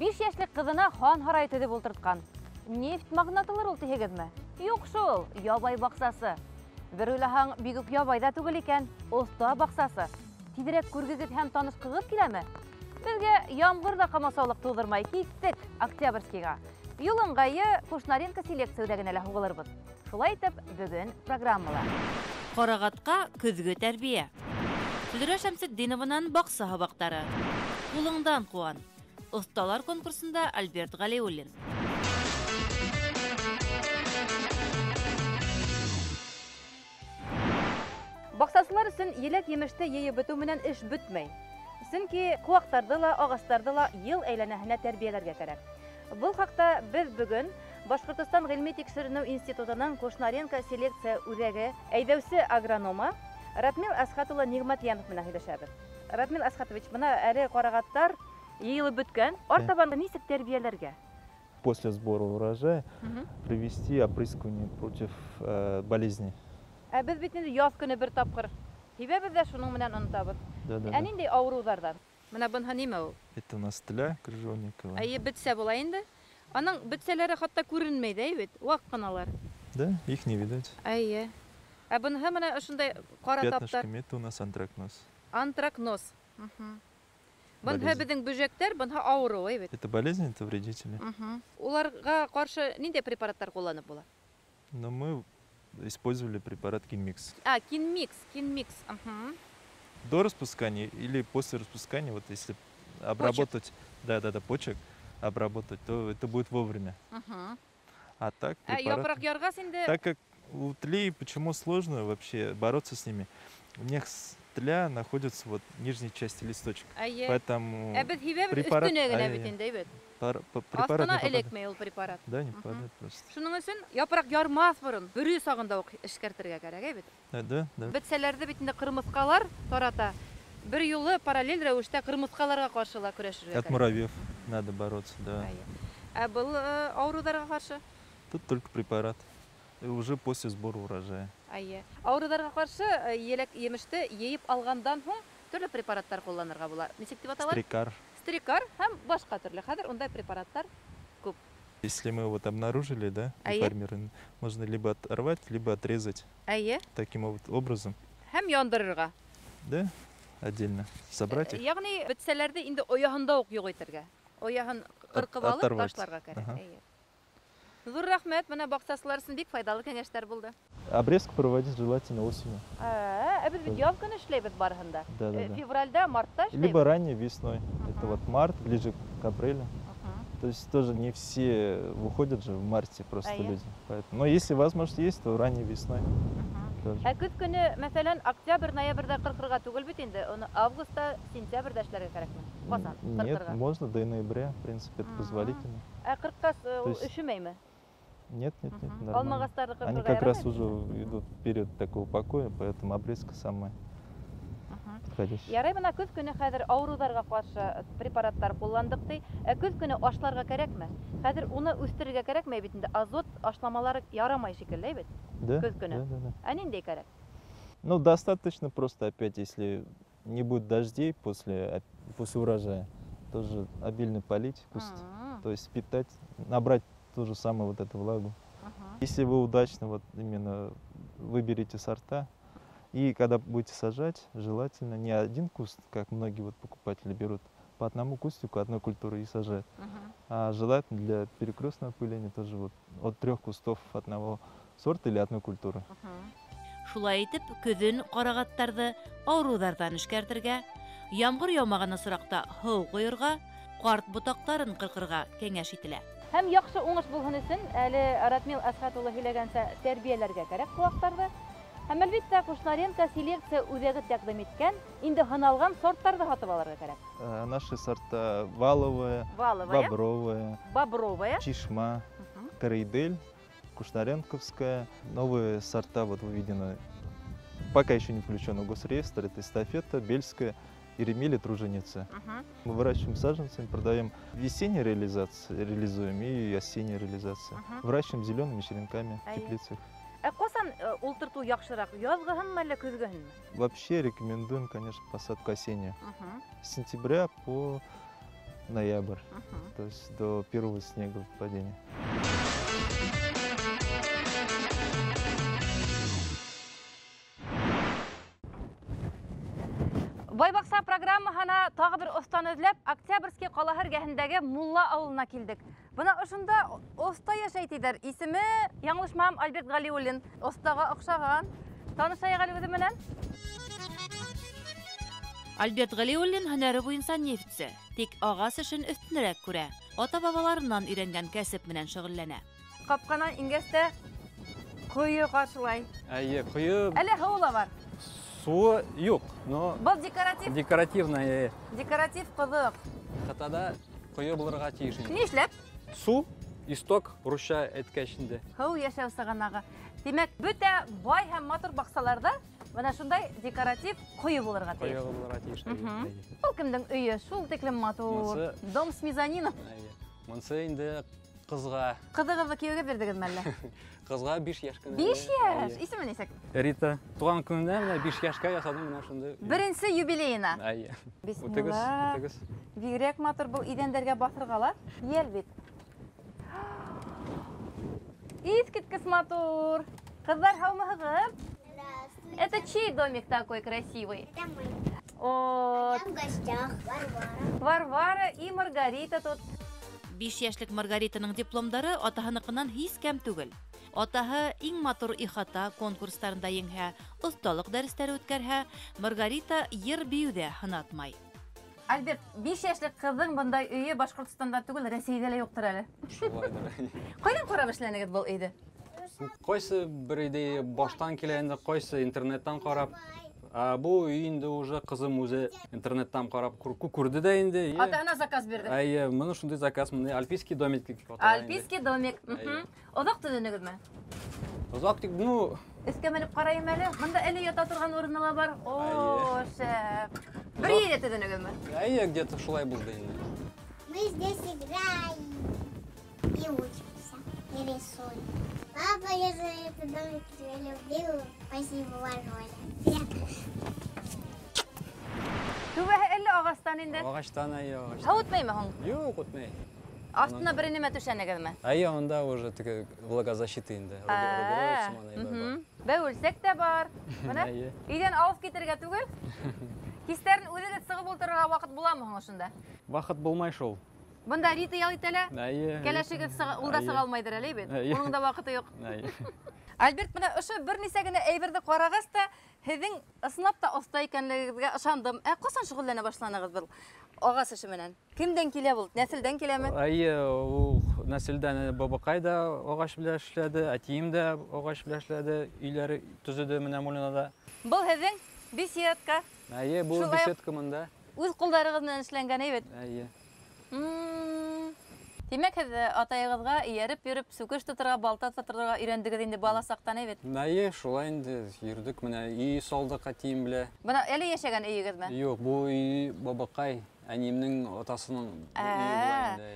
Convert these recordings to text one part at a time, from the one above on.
5 йәшлек ҡыҙына хан һарайы төҙөп ултыртҡан. Нефть магнатылыр ул тиһегеҙме? Юҡ шул, ябай баҡсасы. Бер уйлаһаң, бик үк ябай ҙа түгел икән, оҫта баҡсасы. Тиҙерәк күргегеҙ һәм танышҡығыҙ киләме? Беҙгә ямғыр ҙа ҡамасаулыҡ тыуҙырмай, киттек Октябрьскийға. Юл ыңғайы Кушнаренко селекция үҙәгенә лә һуғылырбыҙ. Шулай итеп, бөгөн программала. Ҡарағатҡа көҙгө тәрбиә. Флүрә Шәмсетдинованан баҡса һабаҡтары. Ҡулыңдан ҡыуан. Оҫталар конкурсында Альберт Ғәлиуллин. Баҡсасылар өсөн еләк-емеште йыйып бөтөү менән эш бөтмәй. Сөнки ҡыуаҡтарҙы ла, ағастарҙы ла йыл әйләнәһенә тәрбиәләргә кәрәк. Был хаҡта беҙ бөгөн Башҡортостан ғилми тикшеренеү институтының Кушнаренко селекция үҙәге әйҙәүсе агрономы Ратмил Әсхәт улы Ниғмәтйәнов менән һөйләшәбеҙ. Ратмил Әсхәтович, бына әле ҡарағаттар йыйылып бөткән. Артабан нисек тәрбиәләргә? После сбора урожая провести опрыскивание против болезней. Ә беҙ бит инде яҙ көнө бер тапҡыр һибәбеҙ ҙә шуның менән онотабыҙ. Да. Ә ниндәй ауырыуҙарҙан? Бына быныһы нимә ул? Это у нас тля крыжовниковая. Әйе, бөтсә була инде. Аның бөтсәләре хатта күренмәй ҙә бит, ваҡ ҡыналар. Да, их не видать. Әйе. Ә быныһы бына ошондай ҡара таптар. Пятнышками это у нас антракноз. Антракноз. Быныһы Болезнь. Беҙҙең бөжәктәр, быныһы ауырыу, әй бит. Это болезнь, это вредители. Уларға ҡаршы ниндәй препараттар ҡулланып була? Но мы использовали препарат Кинмикс. А, Кинмикс, Кинмикс. До распускания или после распускания, вот если обработать, да, почек обработать, то это будет вовремя. А так Ә препарат. Япраҡ ярғас инде. Так как у тлей, почему сложно вообще бороться с ними? У них тля находится вот в нижней части листочка. Әйе. Поэтому Ә беҙ һибәбеҙ препарат- өҫтөнә генә Ай, бит инде, бит. Препарат Аҫтына не попадает. Эләкмәй ул препарат. Да, не попадает просто. Шуның өсөн япраҡ ярмаҫ борон бөрө сағында уҡ эшкәртергә кәрәк, әй бит. Да. Бетсәләрҙе бит инде ҡырмыҫҡалар тарата. Бер юлы параллель рәүештә ҡырмыҫҡаларға ҡаршы ла көрәшергә От кәрәк. муравьев надо бороться, да. Әйе. Ә был ауырыуҙарға ҡаршы? Тут только препарат. И уже после сбора урожая. Әйе. Ауырыуҙарға ҡаршы еләк-емеште йыйып алғандан һуң төрлө препараттар ҡулланырға була. Нисек тип атала? Стрикар. Стрикар һәм башҡа төрлө. Хәҙер ундай препараттар күп. Если мы вот обнаружили, да, Әйе. деформирован, можно либо оторвать, либо отрезать Әйе. Таким вот образом. Һәм яндырырға. Да, отдельно. Собрать их. Ягъни бетсәләрҙе инде ояһында уҡ юҡ итергә. Ояһын ҡырҡып алып Оторвать. Ташларға кәрәк. Ага. Әйе. Ҙур рәхмәт, бына баҡсасылар өсөн бик файҙалы кәңәштәр булды. Обрезку проводить желательно осенью. Ә, беҙ бит яҙ көнө эшләйбеҙ барыһын да. Да. Февральдә, мартта эшләйбеҙ. Либо ранее весной. Это вот март, ближе к апрелю. То есть тоже не все выходят же в марте просто А я? люди. Поэтому, но если возможность есть, то ранней весной тоже. Ә көҙ көнө, мәҫәлән, октябрь, ноябрҙә ҡырҡырға түгел бит инде, уны августта, сентябрҙә эшләргә кәрәкме? Ҡасан Нет, ҡырҡырға? Можно до ноября, в принципе, это Мгм. Позволительно. Ә ҡырҡҡас ул То есть- өшөмәйме? Нет, Мгм. нормально. Алма ағастарҙы Они ҡырҡырға как раз ярамай? Уже идут в период такого покоя, поэтому обрезка самая Мгм. подходящая. Ярай, бына көҙ көнө хәҙер ауырыуҙарға ҡаршы препараттар ҡулландыҡ ти. Ә көҙ көнө ашларға кәрәкме? Хәҙер уны үҫтерергә кәрәкмәй бит инде, азот ашламалары ярамай шикелле бит. Да? Көҙ көнө. Да. Ә ниндәй кәрәк? Ну, достаточно просто опять, если не будет дождей после урожая, тоже обильно полить куст. То есть питать, набрать ту же самую вот эту влагу. Если вы удачно вот именно выберете сорта, и когда будете сажать, желательно не один куст, как многие вот покупатели берут, по одному кустику одной культуры и сажают, а желательно для перекрестного опыления тоже вот от трех кустов одного сорта или одной культуры. Шулай итеп, көҙөн ҡарағаттарҙы ауырыуҙарҙан эшкәртергә, ямғыр яумаған осраҡта һыу ҡойорға, ҡарт ботаҡтарын ҡырҡырға кәңәш ителә. Һәм яҡшы уңыш булһын өсөн әле Ратмил Әсхәт улы һөйләгәнсә тәрбиәләргә кәрәк ҡыуаҡтарҙы. Һәм әлбиттә Кушнаренко селекция үҙәге тәҡдим иткән инде һыналған сорттарҙы һатып алырға кәрәк. Наши сорта: валовая, Валовая, бобровая, бобровая, чишма, караидель, кушнаренковская. Новые сорта вот выведены, пока еще не включены в госреестр, это эстафета, бельская, иремель и труженица. Мы выращиваем саженцами, продаем весенней реализации, реализуем и осенней реализации. Выращиваем зелеными черенками в Әйе. Теплицах. Ә ҡасан ултыртыу яҡшыраҡ, яҙғыһынмы әллә көҙгөһөнмө? Вообще рекомендуем, конечно, посадку осеннюю. С сентября по ноябрь, то есть до первого снегопадения. Байбаҡса программаһына тағы бер оҫтаны эҙләп Октябрьский ҡалаһы эргәһендәге Мулла ауылына килдек. Бына ошонда оҫта йәшәй тиҙәр. Исеме, яңылышмаһам, Альберт Ғәлиуллин. Оҫтаға оҡшаған. Танышайыҡ әле үҙе менән. Альберт Ғәлиуллин һөнәре буйынса нефтсе, тик ағас эшен өҫтөнөрәк күрә. Ата-бабаларынан өйрәнгән кәсеп менән шөғөлләнә. Ҡапҡанан ингәс тә ҡойо ҡаршылай. Әйе, ҡойо. Әле һыуы ла бар. Суы юҡ, но был декоратив. Декоративная. Декоратив ҡоҙоҡ. Хатада ҡойо булырға тейеш инде. Ни эшләп? Су, исток, русча әйткәс инде. Һыу йәшәү сығанағы. Тимәк, бөтә бай һәм матур баҡсаларҙа бына шундай декоратив ҡойо булырға тейеш. Ҡойо булырға тейеш. Был кемдең өйө? Шул тиклем матур. Дом с мезонином. Мынсы инде ҡыҙға. Ҡыҙығыҙҙы кейәүгә бирҙегеҙме әллә? Ҡыҙға 5 йәш кенә. 5 йәш? Исеме нисек? Рита. Туған көнөнә менә 5 йәшкә яһадым менә шундай. Беренсе юбилейына. Әйе. Үтегеҙ, үтегеҙ. Бигерәк матур был иҙәндәргә баҫырға ла. Йәл бит. Иҫ киткес матур. Ҡыҙҙар, һаумыһығыҙ? Здравствуйте. Это чей домик такой красивый? Это мой. Вот. Там в гостях Варвара. Варвара и Маргарита тут. 5 йәшлек Маргаританың дипломдары атаһыныкынан һис кәм түгел. Атаһы иң матур ихата конкурстарында еңһә, оҫталыҡ дәрестәре үткәрһә, Маргарита йыр-бейеүҙә һынатмай. Альберт, 5 йәшлек ҡыҙҙың бындай өйө Башҡортостанда түгел, Рәсәйҙә лә юҡтыр әле. Шулайҙыр. Ҡайҙан ҡарап эшләнегеҙ был өйҙө? Ҡайсы бер идея баштан килә инде, ҡайсы интернеттан ҡарап. Бу өй инде уже ҡыҙым үҙе интернеттан ҡарап күрҙе дә инде. Атаһына заказ бирҙе. Әйе, мына шундай заказ, мына альпийский домик тип атала инде. Альпийский домик. Оҙаҡ төҙөнөгөҙмө? Оҙаҡ тип, ну, Өҫкә менеп ҡарайым әле. Бында әле ята торған урыны ла бар. О, шәп. Бер йәйҙә төҙөнөгөҙмө? Әйе, где-то шулай булды инде. Мы здесь играем и учимся, и рисуем. Папа, я за этот домик тебя люблю. Спасибо большое. Түбәһе әллә ағастан инде? Ағастан, әйе, ағастан. Һыу үтмәйме һуң? Юҡ, үтмәй. Астына бер нимә түшәнегеҙме? Әйе, унда уже теге влагозащита инде. Бәүелсәк тә бар. Бына өйҙән алып китергә түгел. Кистәрен үҙегеҙ сығып ултырырға ваҡыт буламы һуң ошонда? Ваҡыт булмай шул. Бында Рита ял итә лә? Әйе. Кәләшегеҙ ул да сыға алмайҙыр әле бит. Уның да ваҡыты юҡ. Әйе. Альберт, бына ошо бер нисә генә әйберҙе ҡарағас та, һеҙҙең ысынлап та оҫта икәнлегегеҙгә ышандым. Ә ҡасан шөғөлләнә башланығыҙ был ағас эше менән? Кемдән килә был? Нәҫелдән киләме? Әйе, ул нәҫелдән бабаҡай да ағас белән эшләде, әтием дә ағас белән эшләде, өйләре төҙөдө менә Муллинада. Был һеҙҙең беседка. Әйе, был беседка мында. Үҙ ҡулдарығыҙ менән эшләнгән әйбет. Әйе. Тимәк, һеҙ атайығыҙға эйәреп йөрөп, сүкеш тоторға, балта тоторға өйрәндегеҙ инде бала саҡтан, әйбет? Әйе, шулай инде йөрҙөк, менә өй салдыҡ әтием белән. Бына әле йәшәгән өйөгөҙмө? Юҡ, бу өй бабаҡай, әниемдең атасының өйө була инде.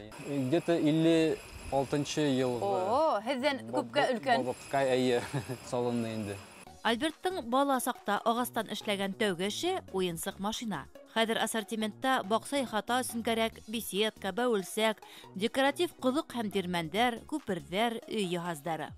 Где-то 56-нчы йылғы. О, һеҙҙән күпкә өлкән. Бабаҡай, әйе, салынды инде. Альберттың бала саҡта ағастан эшләгән тәүге эше уйынсыҡ машина. Хәҙер ассортиментта баҡса ихата өсөн кәрәк беседка, бәүелсәк, декоратив ҡоҙоҡ һәм тирмәндәр, күперҙәр, өй йыһаздары.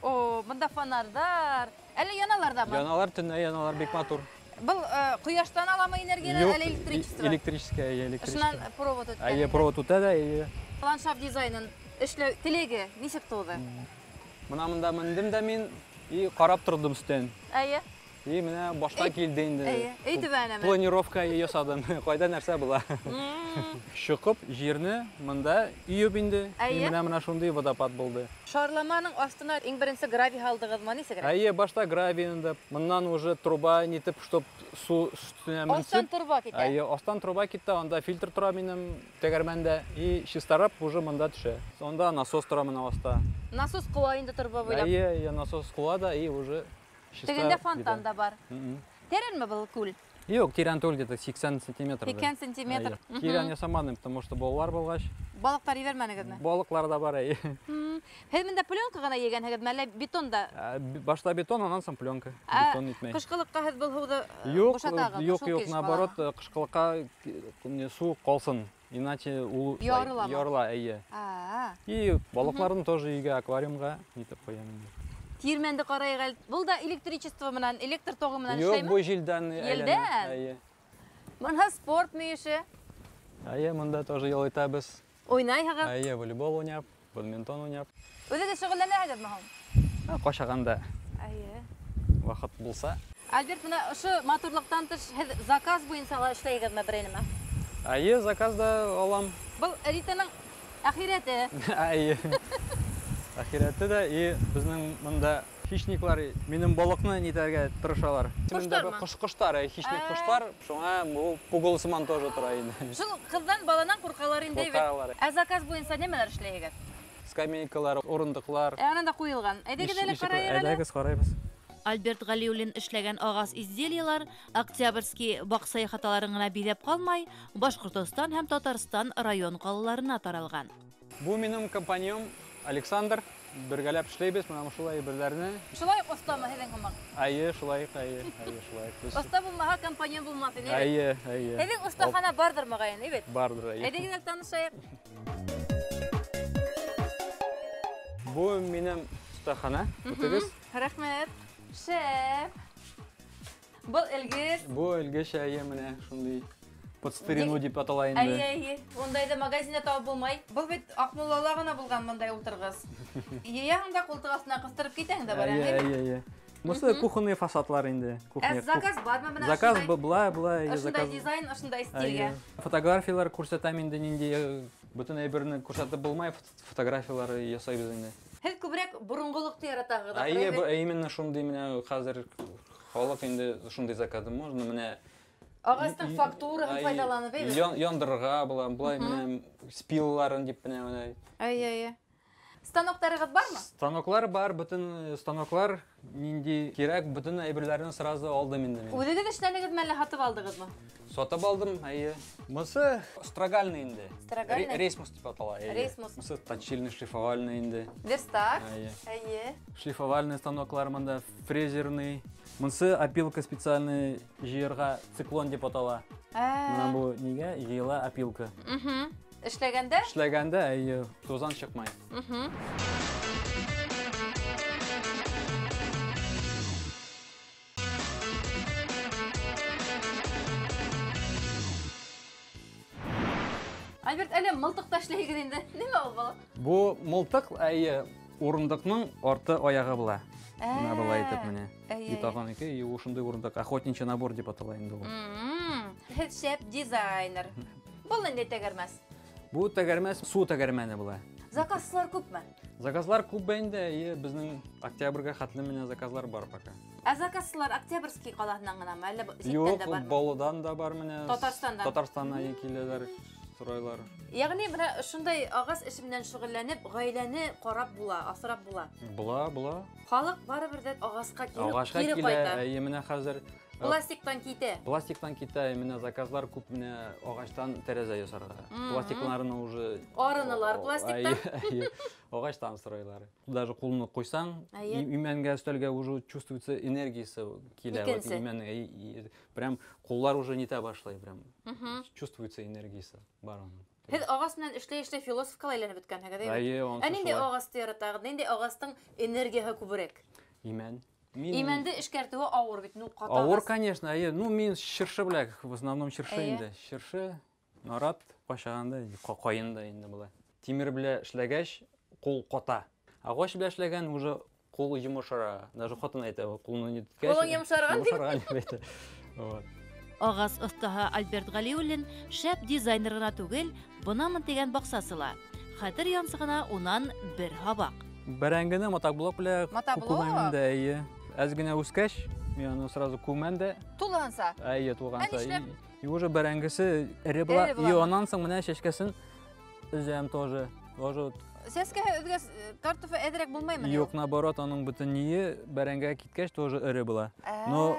О, бында фонарҙар. Әле яналар ҙамы? Яналар, төнлә яналар, бик матур. Был ҡояштан аламы энергияны, әле электричество? Электрическая, әйе, электрическая. Шунан провод үткән. Әйе, провод үтә дә, әйе. Ландшафт дизайнын эшләү теләге нисек тыуҙы? Бына мында мендем дә мин и ҡарап торҙом өҫтән. Әйе. И менә башҡа килде инде. Әйе, өй түбәһенәме? Планировка яһадым. Ҡайҙа нәрсә була? Шыҡып ерне мында өйөп инде. И менә шундай водопад булды. Шарламаның астына иң беренсе гравий һалдығыҙмы, нисек? Әйе, башта гравий инде. Мыннан уже труба нитеп, чтоб су өҫтөнә менсен. Астан труба китә. Әйе, астан труба китә, анда фильтр тора минем тәгәрмәндә и чистарап уже мында төшә. Анда насос тора менә аста. Насос ҡыуа инде торба буйлап. Әйе, насос ҡыуа да и уже Тегендә фонтан да бар. Тәрәнме был күл? Юҡ, тирән түгел, где-то 80 сантиметр. 80 сантиметр. Тирән ясаманым, потому что балалар булғас. Балыҡтар ебәрмәнегеҙме? Балыҡлар да бар, әйе. Һеҙ бында пленка ғына ейгәнһегеҙме, әллә бетон да? Башта бетон, анан соң пленка. Бетон итмәй. Ҡышҡылыҡҡа һеҙ был һыуҙы бушатағыҙмы? Юҡ, юҡ, наоборот, ҡышҡылыҡҡа сыу ҡалсын. Иначе ул ярыла, әйе. И балыҡларҙы тоже өйгә, аквариумға нитеп ҡуям инде. Тирмәнде ҡарайыҡ әле. Был да электричество менән, электр тоғы менән эшләйме? Юҡ, был елдән. Елдән? Әйе. Бына спорт мөйөшө. Әйе, монда тоже ял итәбеҙ. Уйнайһығыҙ? Әйе, волейбол уйнап, бадминтон уйнап. Үҙегеҙ шөғөлләнәһегеҙме һуң? Ҡашағанда. Әйе. Ваҡыт булса. Альберт, бына ошо матурлыҡтан тыш һеҙ заказ буйынса ла эшләйһегеҙме берәй нәмә? Әйе, заказ да алам. Был Ританың әхирәте. Әйе. Әхирәте дә, и беҙҙең бында хищниклар минең балыҡны нитәргә тырышалар. Ҡоштармы? Ҡоштар, хищник ҡоштар, шуңа ул пугало сыман тоже тора инде. Шул ҡыҙҙан, баланан ҡурҡалар инде бит. Ә заказ буйынса нимәләр эшләйһегеҙ? Скамейкалар, урындыҡлар. Ә ананда ҡуйылған. Әйҙәгеҙ әле ҡарайыҡ әле. Әйҙәгеҙ ҡарайбыҙ. Альберт Ғәлиуллин эшләгән ағас изделиелар Октябрьский баҡса ихаталарын ғына биҙәп ҡалмай, Башҡортостан һәм Татарстан район ҡалаларына таралған. Бу минең компаньон Александр, бергәләп эшләйбеҙ, менә шулай әйберҙәрне. Шулай уҡ оҫтамы һеҙҙең һымаҡ? Әйе, шулай уҡ, әйе, әйе, шулай уҡ. Оҫта булмаһа, компаньон булмаҫ ине. Әйе, әйе. Һеҙҙең оҫтахана барҙыр моғайын, әйбәт? Барҙыр, әйе. Әйҙәгеҙ әле танышайыҡ. Бу минең оҫтахана, үтегеҙ. Рәхмәт. Шәп. Был элгес. Бу элгес, әйе, менә шундай под старину дип атала инде. Әйе, әйе. Ундайҙы магазинда табып булмай. Был бит Аҡмуллала ғына булған бындай ултырғыс. Йыяһың да ҡултыҡ аҫтына ҡыҫтырып китәһең дә бар, әйе, әйе, әйе. Мысы кухонный фасадлар инде. Ә заказ бармы бына? Заказ була, була, әйе, заказ. Ошондай дизайн, ошондай стилгә. Фотографиялар күрсәтәм инде, ниндәй бөтөн әйберне күрсәтеп булмай, фотографиялар ясайбыҙ инде. Һеҙ күберәк боронғолоҡто яратаһығыҙ? Әйе, именно шундай менә хәҙер халыҡ инде шундай заказы можно менә ағастың фактураһын файҙаланып, әйе? Яндырырға була, былай менә спилаларын дип менә менә. Әйе, әйе. Станоктарығыҙ бармы? Станоклар бар, бөтөн станоклар ниндәй кирәк, бөтөн әйберләрен сразу алдым инде мин. Үҙегеҙ эшләнегеҙме әллә һатып алдығыҙмы? Сатып алдым, әйе. Мысы строгальный инде. Строгальный? Рейсмус дип атала, әйе. Рейсмус. Мысы точильный, шлифовальный инде. Верстак. Әйе. Әйе. Шлифовальный станоклар монда, фрезерный. Мысы опилка специальный җыярга циклон дип атала. Менә бу нигә җыела опилка. Эшләгәндә? Эшләгәндә, әйе, тузан чыкмай. Альберт, әле мылтыҡ та эшләйһегеҙ инде. Нимә ул бала? Бу мылтыҡ, әйе, урындыҡның арты аяғы була. Менә былай итеп менә. Ятаған ике, и ошондай урындыҡ, охотничий набор дип атала инде ул. Һеҙ шәп дизайнер. Был ниндәй тәгәрмәс? Бу тәгәрмәс су тәгәрмәне була. Заказлар күпме? Заказлар күп инде, әйе, безнең октябрьгә хәтле менә заказлар бар пока. Ә заказлар Октябрьский ҡалаһынан ғынамы, әллә ситтән дә бармы? Юк, Балыдан да бар менә. Татарстандан. Татарстаннан киләләр, сорайлар. Ягъни менә шундай ағас эше менән шөгыльләнеп, гаиләне карап була, асрап була. Була, була. Халык барыбер дә ағасҡа кире кайта. Әйе, менә хәзер пластиктан китә. Пластиктан китә, менә заказлар күп менә ағастан тәрәзә ясарга. Пластикларны уже арынылар пластиктан. Ағастан сорайлар. Даже кулны куйсаң, имәнгә өстәлгә уже чувствуется энергиясы килә. Вот имән прям куллар уже не та башлай, прям чувствуется энергиясы бар аның. Һеҙ ағас менән эшләй-эшләй философка әйләнеп бөткәнһегеҙ, әйе? Әйе, Ә ниндәй ағасты яратағыҙ? Ниндәй ағастың энергияһы күберәк? Имән. Имәнде эшкәртеүе ауыр бит, ну ҡаты. Ауыр, конечно, әйе. Ну, мин шыршы беләк, в основном шыршы инде. Шыршы, нарат, ҡашағанда, ҡайын да инде була. Тимер белән эшләгәс, ҡул ҡата. Ағас белән эшләгән уже ҡул йомшара. Даже ҡатын әйтә, ҡулын ниткәс. Ҡулың йомшарған дип. Йомшарған дип әйтә. Вот. Ағас оҫтаһы Альберт Ғәлиуллин шәп дизайнер ғына түгел, бынамын тигән баҡсасы ла. Хәтер янсығына унан бер һабаҡ. Бәрәңгене мотоблок белән күмәм инде, әйе. Әҙ генә үскәс, мин аны сразу күмәм дә. Тулғанса? Әйе, тулғанса. И уже бәрәңгесе эре була. И аннан соң менә чәчкәсен өзәм тоже. Сәскәһе өҙгәс, картофы әҙерәк булмаймы? Юк, наоборот, аның бөтен ние бәрәңгегә киткәч тоже эре була. Но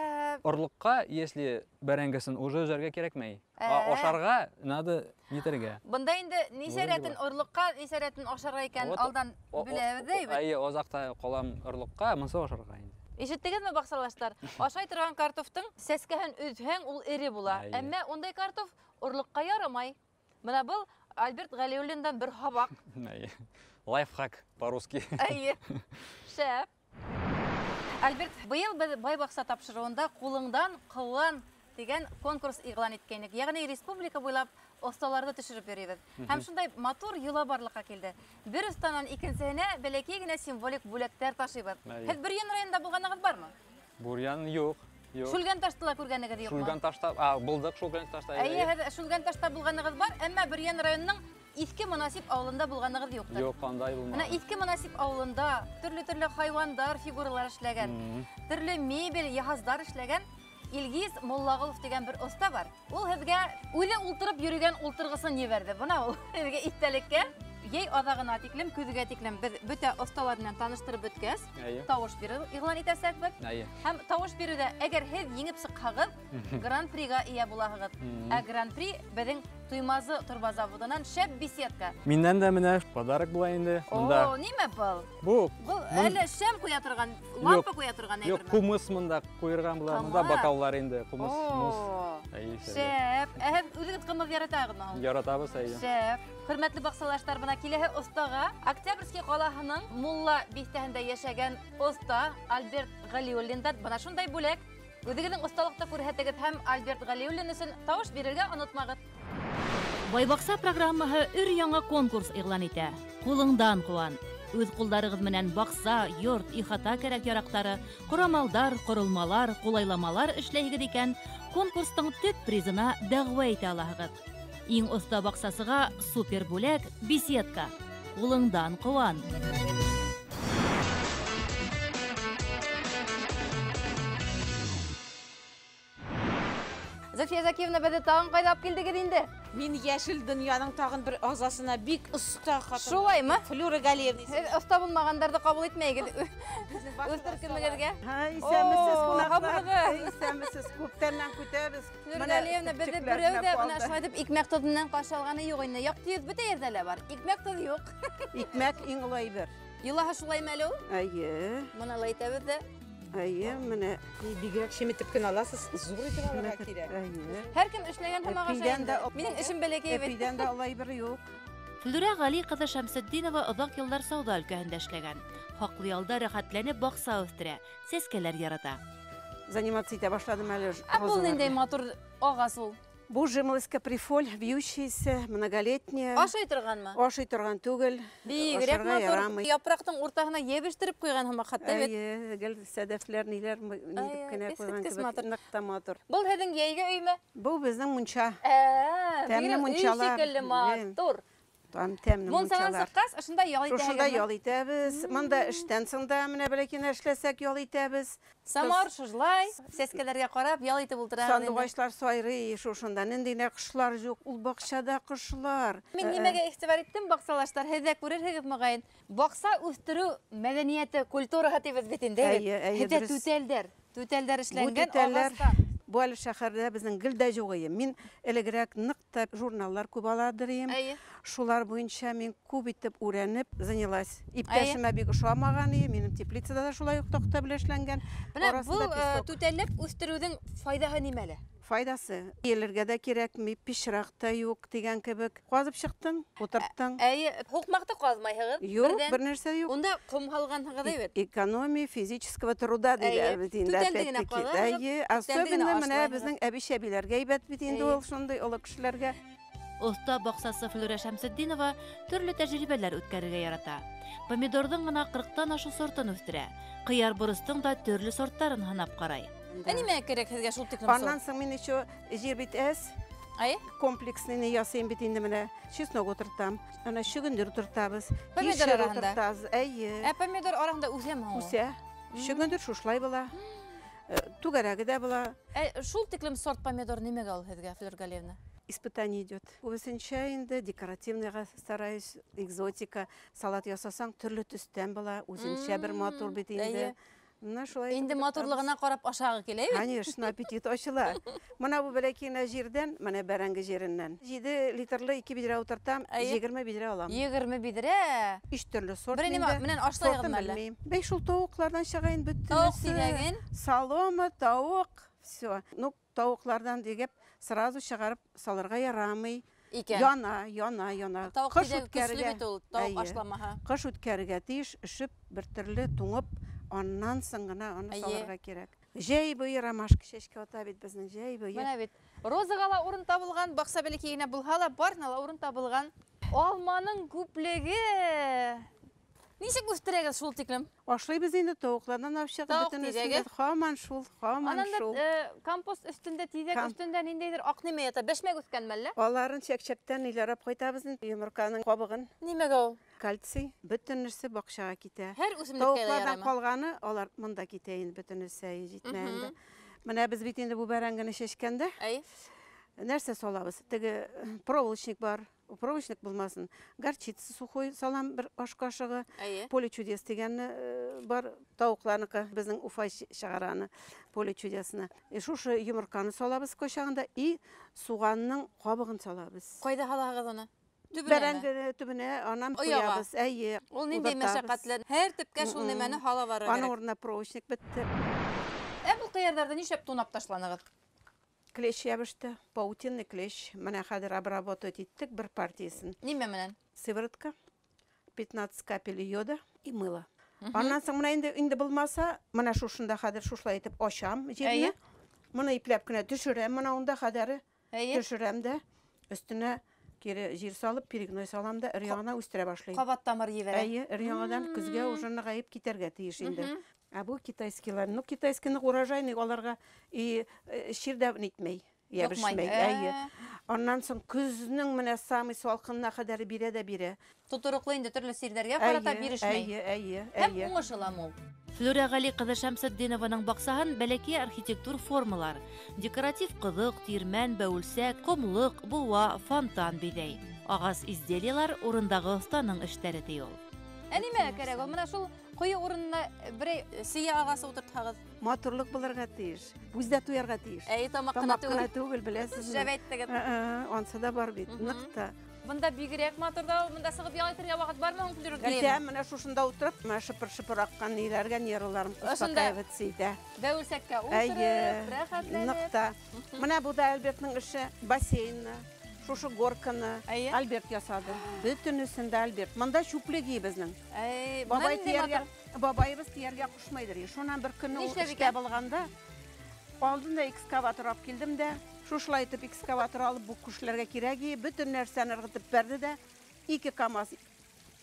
Орлоҡҡа, если бәрәңгесен уже өзәргә кәрәкмәй. А ашарға надо нитергә. Бында инде нисә рәтен орлоҡҡа, нисә рәтен ашарға икән алдан беләбеҙ дә бит. Әйе, оҙаҡта ҡалам орлоҡҡа, мынсы ашарға инде. Ишеттегеҙме, баҡсалаштар? Ашай торған картофтың сәскәһен өҙһәң, ул эре була. Әммә ундай картоф орлоҡҡа ярамай. Бына был Альберт Ғәлиуллиндан бер һабаҡ. Лайфхак по-русски. Әйе. Шәп. Альберт, быйыл беҙ Бай баҡса тапшырыуында «Ҡулыңдан ҡыуан» тигән конкурс иғлан иткәйнек. Йәғни республика буйлап оҫталарҙы төшөрөп йөрөйбөҙ. Һәм шундай матур йола барлыҡҡа килде. Бер оҫтанан икенсеһенә бәләкәй генә символик бүләктәр ташыйбыҙ. Һеҙ Бөрйән районында булғанығыҙ бармы? Бөрйән юҡ. Шүлгәнташты ла күргәнегеҙ юҡмы? Шүлгәнташта, булдыҡ Шүлгәнташта. Эйе, һеҙ Шүлгәнташта булғанығыҙ бар, әммә Бөрйән районының Иҫке Монасип ауылында булғанығыҙ юҡтыр. Юҡ, андай булмаған. Бына Иҫке Монасип ауылында төрлө-төрлө хайуандар фигуралар эшләгән, төрлө мебель, йыһаздар эшләгән Илгиз Муллағолов тигән бер оҫта бар. Ул һеҙгә үҙе ултырып йөрөгән ултырғысын ебәрҙе. Бына ул һеҙгә иҫтәлеккә. Йәй аҙағына тиклем, көҙгә тиклем беҙ бөтә оҫталар менән таныштырып бөткәс, тауыш биреү иғлан итәсәкбеҙ. Һәм тауыш биреүҙә әгәр һеҙ еңеп сыҡһағыҙ, гран-приға эйә булаһығыҙ. Ә гран-при беҙҙең Туймазы торба заводынан шәп беседка. Минән дә менә подарок була инде. О, нимә был? Бу Был әле шәм ҡуя торған, лампа ҡуя торған әйберме? Юҡ, ҡумыҙ мында ҡуйырған була. Мында бокаллар инде, ҡумыҙ, муз. Шәп. Ә һеҙ үҙегеҙ ҡымыҙ яратағыҙмы һуң? Яратабыҙ, әйе. Шәп. Хөрмәтле баҡсалаштар, бына киләһе оҫтаға Октябрьский ҡалаһының Мулла биҫтәһендә йәшәгән оҫта Альберт Ғәлиуллиндан бына шундай бүләк. Үҙегеҙҙең оҫталыҡты күрһәтегеҙ һәм Альберт Ғәлиуллин өсөн тауыш бирергә онотмағыҙ. Бай баҡса программаһы өр яңы конкурс иғлан итә. Ҡулыңдан ҡыуан. Үҙ ҡулдарығыҙ менән баҡса, йорт, ихата кәрәк-яраҡтары, ҡорамалдар, ҡоролмалар, ҡулайламалар эшләйһегеҙ икән, конкурстың төп призына дәғүә итә алаһығыҙ. Иң оҫта баҡсасыға супер бүләк беседка. Ҡулыңдан ҡыуан. Зөлфиә Зәкиевна, беҙҙе тағын ҡайҙа алып килдегеҙ инде? Мин йәшел донъяның тағын бер ағзасына бик оҫта ҡатын. Шулаймы? Флюра Галиевна. Һеҙ оҫта булмағандарҙы ҡабул итмәйегеҙ. Үҙ төркөмөгөҙгә. Иҫәнмеһеҙ, ҡунаҡтар. Иҫәнмеһеҙ, күптәннән көтәбеҙ. Флюра Галиевна, беҙҙе берәү ҙә бына шулай итеп икмәк тоҙ менән ҡаршы алғаны юҡ инде. Яҡты йөҙ бөтә ерҙә лә бар. Икмәк тоҙ юҡ. Икмәк иң оло әйбер. Йолаһы шулаймы әле ул? Эйе. Бына ла әйтәбеҙ ҙә. Эйе, менә бигерәк шеметеп кенә аласыз, зур итеп алырға кирәк. Эйе. Һәр кем эшләгән һымаҡ ашай инде. Минең эшем бәләкәй бит. Әпидән дә олай бер юҡ. Флүрә Ғәли ҡыҙы Шәмсетдинова оҙаҡ йылдар сауҙа өлкәһендә эшләгән. Хаҡлы ялда рәхәтләнеп баҡса үҫтерә, сәскәләр ярата. Заниматься итә башладым әле. Ә был ниндәй матур ағас ул? Бу жимолость каприфоль, вьющаяся, многолетняя. Ашай торғанмы? Ашай торған түгел. Бигерәк матур. Япраҡтың уртаһына ебештереп ҡуйған һымаҡ хатта бит. Эйе, гел сәдәфләр, ниләр нитеп кенә ҡуйған кебек. Ныҡ та матур. Был һеҙҙең йәйге өймө? Был беҙҙең мунса. Тәмле мунсалар. Шикелле матур. Тәмле Мунсанан сыҡҡас, ошонда ял итәһегеҙме? Ошонда ял итәбеҙ. Мында эштән соң да менә бәләкәй эшләсәк ял итәбеҙ. Самауыр шыжлай, сәскәләргә ҡарап ял итеп ултыраһығыҙ. Сандуғаслар сайрый шушында, ниндәй генә ҡошлар юҡ, ул баҡсала ҡошлар. Мин нимәгә иғтибар иттем, баҡсалаштар, һеҙ ҙә күрерһегеҙ моғайын. Баҡса үҫтереү мәҙәниәте, культураһы тибеҙ бит инде. Һеҙҙә түтәлдәр, түтәлдәр эшләнгән ағастан. Бу әле шәһәрҙә беҙҙең гел дә юҡ ине. Мин элегерәк ныҡ та журналлар күп аладыр инем. Шулар буйынса мин күп итеп өйрәнеп занялась. Иптәшемә бик ошамаған ине. Минең теплицада да шулай уҡ таҡта белән эшләнгән. Бына был түтәлләп үҫтереүҙең файҙаһы нимәлә? Файҙасы елергә дә кәрәкмәй, пешрәк тә юҡ тигән кебек. Ҡаҙып сыҡтың, ултырттың. Эйе, һуҡмаҡты ҡаҙмайһығыҙ. Юҡ, бер нәрсә юҡ. Унда ҡом һалғанһығыҙ бит. Экономия физического труда диләр бит инде. Түтәлде генә ҡаҙаһығыҙ. Эйе, особенно менә беҙҙең әбей-шәбиләргә әйбәт бит инде ул, шундай оло кешеләргә. Оҫта баҡсасы Флүрә Шәмсетдинова төрлө тәжрибәләр үткәрергә ярата. Помидорҙың ғына 40-тан ашыу сортын үҫтерә. Ҡыяр боростоң да төрлө сорттарын һынап ҡарай. Ә нимә кәрәк һеҙгә шул тиклем сорт? Аннан һуң мин еще җир бит әз. Комплексныйны ясыйм бит инде менә. Чеснок утыртам. Ана шөгендер утыртабыҙ. Помидор араһында. Әйе. Ә помидор араһында үҫәме һуң? Үҫә. Шөгендер шушылай була. Түгәрәге дә була. Ә шул тиклем сорт помидор нимәгә ул һеҙгә, Флюра Галиевна? Испытание идет. Күбесенчә инде декоративныйға стараюсь, экзотика. Салат ясасаң төрлө төстән була, үзенчә бер матур бит инде. Менә шулай. Инде матурлыгына карап ашагы килә бит. Конечно, аппетит ачыла. Менә бу бәләкәй генә җирдән, менә бәрәңге җиреннән 7 литрлы 2 бидрә утыртам, 20 бидрә алам. 20 бидрә. 3 төрле сорт. Бер нимә менән ашлайгыз әллә? Бәй шул тавыклардан чыга инде бөтенесе. Тавык тизәген. Солома, тавык, все. Ну, тавыклардан дигәп сразу чыгарып салырга ярамый. Икән. Яна, яна, яна. Тавык Кыш тизәге көчле үткәрергә. бит ул, тавык ашламаһа. Кыш үткәрергә тиеш, өшеп, бер төрле туңып, аннан соң гына аны салырга кирәк. Җәй буе ромашка чәчкә ата бит безнең, җәй буе. Менә бит. Розага ла урын табылган, бакса бәләкәй генә булһа ла, барына ла урын табылган. Алманың күплеге. Ничек үстерәгез шул тиклем? Ашлыйбыз инде тавыклардан алып чыгып Тавык бөтенесен тизәге. дә. Һаман шул, һаман Аннан да шул. компост өстендә, тизәк өстендә ниндәйдер ак нимә ята, бәшмәк үскән мәллә? Аларын чәк-чәктән ниләрәп кайтабыз инде, йомырканың кабыгын. Нимәгә ул? Кальций, бөтен нәрсә бакчага китә. Һәр үсемлеккә дә Тавыклардан ярамы? калганы, алар монда китә инде бөтенесе, җитмә инде. Менә без бит инде бу бәрәңгене чәчкәндә, нәрсә салабыз? Теге проволочник бар. Проволочник булмасын. Горчица сухой салам бер аш кашыгы. Поле чудес дигәнне бар, тавыкларныкы, безнең Уфа чыгараны, поле чудесны. Шушы йомырканы салабыз кочагында и суганның кабыгын салабыз. Кайда салагыз аны? Төбенәме? Бәрәңге төбенә анам Ояга. куябыз. Әйе. Ул нинди утыртабыз. мәшәкатьле. Һәр төпкә шул нәмәне һала барырга Аның кирәк. урынына проволочник бетте. Ә бу кыярдарда нишләп тунап ташланыгыз? Клещ ябышты, паутинный клещ. Менә хәзер обработать иттек бер партиясен. Нимә менән? Сыворотка, 15 капель йода и мыло. Аннан соң менә инде булмаса, менә шушында хәзер шушылай итеп ачам җирне. Моны ипләп кенә төшерәм, менә унда хәзер төшерәм дә, өстенә кире җир салып, перегной салам да, өр-яңадан үстерә башлыйм. Кабат тамыр җибәрә. Әйе, өр-яңадан көзгә уже ныгаеп китәргә тиеш инде. Ә бу китайскийлар, ну китайскийны урожайный аларга и чир дә нитмәй, ябышмай. Әйе. Аннан соң көзнең менә самый салкынына кадәр бирә дә бирә. Тотырыклы инде төрле сирләргә карата бирешмәй. Әйе, әйе, Һәм әйе. уңышы ла мул. Флюра Гали кызы Шәмсетдинованың баксаһын бәләкәй архитектур формалар, декоратив кызык, тирмән, бәүелсәк, комлык, буа, фонтан бидәй. Ағас изделиялар урындагы останың эштәре ди ул. Ә нимә кәрәк ул? Менә шул кое урынына берәй сия агасы утыртһагыз. Матурлык булырга тиеш. Күз дә туярга тиеш. Әй, тамак кына Тамак кына түгел. түгел, беләсезме? Шәп әйттегез. Ансы да бар бит, нык та. Бында бигрәк матур да, монда чыгып ял итәргә вакыт бармы һуң, Флюра Галиевна? Итә, менә шушында утырып, менә шыпыр-шыпыр аккан ниләргә нервларым Ошында успокаиваться итә. Бәүелсәккә утырып, Әйе, рәхәтләнеп. нык та. Менә бу да Альбертның эше, бассейнны, шушы горканы Альберт ясады. Бөтенесен дә Альберт. Монда чүплек безнең. Әй, Бабай менә нинди тияргә, матур. бабаебыз тияргә кушмайдыр. Шуннан бер көнне ул Нишләп эштә икән? булганда, алдым да экскаватор алып килдем дә, шушылай итеп экскаватор алып бу кешеләргә кирәк иде, бөтен нәрсәне ыргытып бәрде дә, 2 КАМАЗ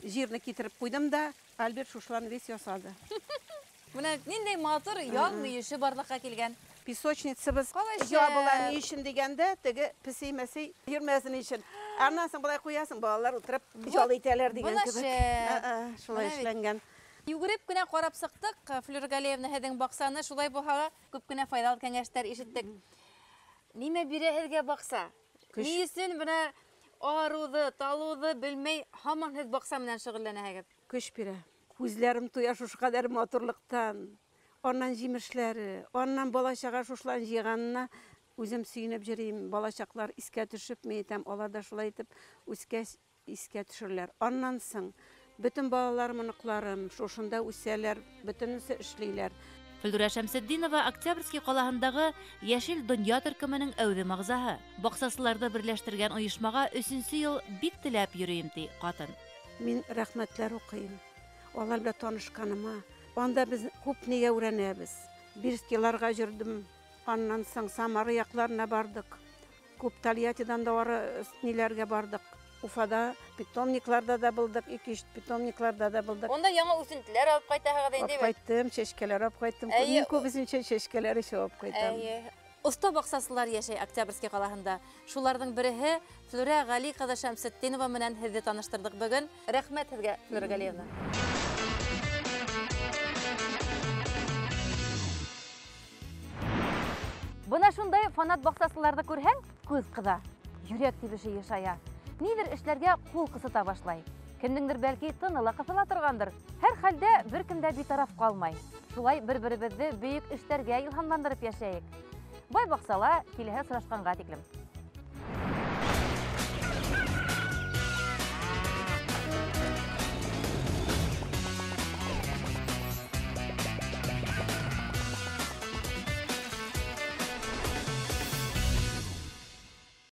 җирне китереп куйдым да, Альберт шушыларны весь ясады. Менә нинди матур ял мөеше барлыкка килгән. Песочницабыз Калай ябыла шәп. ни өчен дигәндә, теге песей-мәсей йөрмәсен өчен. Аннан соң болай куясың, балалар утырып ял итәләр дигән Була кебек. шәп. Шулай Менә бит. эшләнгән. Йүгереп кенә карап чыктык, Флюра Галиевна һеҙҙең баҡсаны, шулай булһа ла күп кенә файҙалы кәңәштәр ишеттек. Нимә бирә һеҙгә баҡса? Көс. Ни өсөн бына арыуҙы, талыуҙы белмәй һаман һеҙ баҡса менән шөғөлләнәһегеҙ? Көс бирә. Күҙләрем туя шушы ҡәҙәр матурлыҡтан. Аннан җимешләре, аннан бала-чага шушылан җыйганына үзем сөенеп йөрим. Балачаклар искә төшеп, мин әйтәм, алар да шулай итеп үскәч искә төшерләр. Аннан соң бөтен балаларым, оныкларым шушында үсәләр, бөтенесе эшлиләр. Флюра Шәмсетдинова Октябрьский ҡалаһындағы Йәшел донъя төркөмөнөң әүҙем ағзаһы. Баҡсасыларҙы берләштергән ойошмаға өсөнсө йыл бик теләп йөрөйөм, ти ҡатын. Мин рәхмәтләр уҡыйым. Алар белән танышҡаныма. Анда без күп нигә өйрәнәбеҙ. Бирскийларға йөрдөм. Аннан соң Самара яҡларына барҙыҡ. Күп Тольяттидан да ары ниләргә барҙыҡ. Уфада питомникларда да булдыҡ, ике-өс питомникларда да булдыҡ. Унда яңы үҫентеләр алып ҡайтаһығыҙ инде Алып бит? ҡайттым, сәскәләр алып ҡайттым. Әйе. Мин күбесенсә сәскәләр эше алып ҡайтам. Әйе. Оҫта баҡсасылар йәшәй Октябрьский ҡалаһында. Шуларҙың береһе Флюра Ғәли ҡыҙы Шәмсетдинова менән һеҙҙе таныштырҙыҡ бөгөн. Рәхмәт һеҙгә, Флюра Галиевна. Бына шундай фанат баҡсасыларҙы күрһәң, күҙ ҡыҙа, йөрәк тибеше йышая. Ниҙер эшләргә ҡул ҡысыта башлай. Кемдеңдер бәлки тыны ла ҡыҫыла торғандыр. Һәр хәлдә бер кем дә битараф ҡалмай. Шулай бер-беребеҙҙе бөйөк эштәргә илһамландырып йәшәйек. Бай баҡсала киләһе осрашҡанға тиклем.